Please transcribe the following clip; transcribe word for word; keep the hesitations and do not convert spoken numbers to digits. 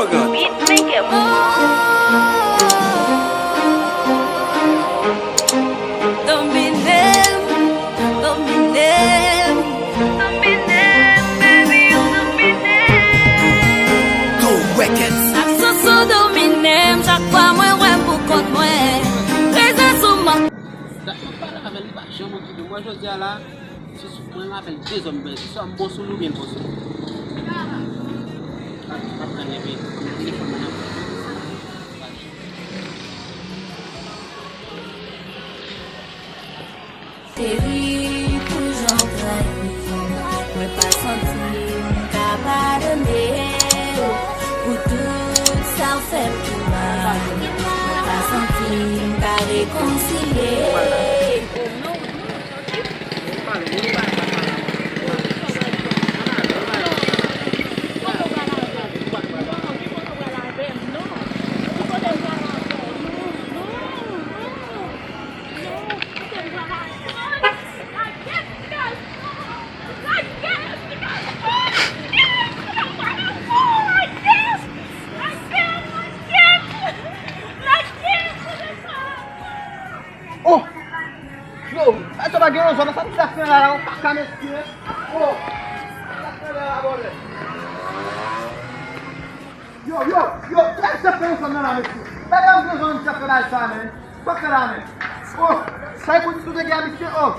Beatmaker. Domine m, domine m, domine m, baby, domine m. Go Records. Sak sou sou domine m, chak fwa mwen wè m pou kont mwen. Prezans ou man. Dat m ap pale avè l, li pa janm okipe m. Mwen jodi a la, se sou mwen m avè l de zòm bèl. Se swa m bon sou li oubyen l bon sou mwen. M ap tann epi, m ap telefòn nan. Cheri, pou jan w trayi m, mwen pa santi m ka padone w. Pou tout sa w fè m ki mal, mwen pa santi m ka rekonsilye. Oh! Yo, sa pa gen rezon nan sa ki ap fè la, la, ou pa ka mesye. Oh! Sa k ap fè la, la, bòlè? Yo, yo, yo, sa k ap fè rezon nan la, mesye? Bagay m gen rezon nan sa k ap fè la, sa, men. Sa k ap fè la, men. Oh! Sa e pou di tout gen a misye, oh!